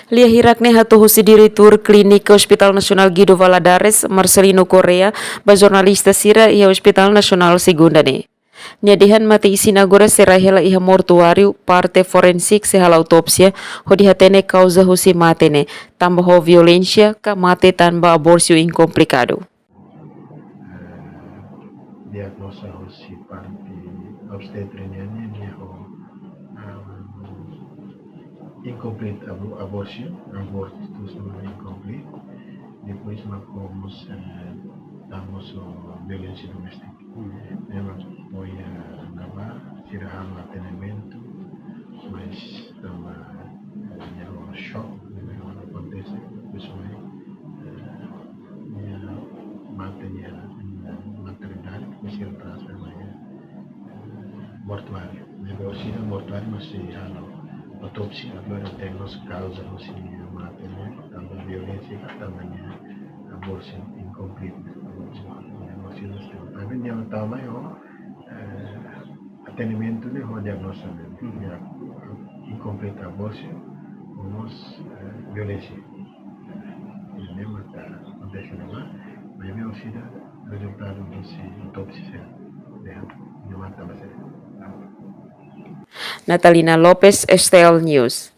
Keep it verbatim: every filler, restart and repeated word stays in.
Lia hirak ne'e hato'o husi Diretór Klínika Hospital Nasionál Guido Valadares, Marcelino Correa, ba jornalista sira iha Hospital Nasionál Segunda ne'e. Nia dehan mate isin agora sei rai hela iha mortuáriu, parte forensik sei halo autópsia, hodi hatene kauza husi mate ne'e, tanba ho violénsia ka mate tanba abórsiu inkomplikadu. Eh, diagnoza husi parte obstetra nian ne'e, nia ho, um, incomplete abo-, abortion, abortus no incomplete. Depois mak ho mós, eh, tanba ho violénsia doméstika. Ne'e mak apoia ne'ebá, sira halo atendimentu, mas tanba, eh, nia ho choque, ne'e mak akontese, pessoa, eh, nia mate iha, eh, maternidade, depois sira transfere ba, eh, mortuáriu. Ne'e orsida mortuáriu mós sei halo autópsia, agora tenke hatene kauza husi mate ne'e, tanba violénsia ka tanba nia abórsiu inkompletu. Abórsiu, ne'e orsida sei. Tanba nia tama ho, eh, atendimentu ne'e ho diagnoza ne'e. Mhm. Nia inkompletu abórsiu, ho mós, eh, violénsia. Ne'e mak akontese ne'ebá, maibé orsida rezultadu husi autópsia sei dehan nia mate ba sira. Natalina Lopes, S T L News.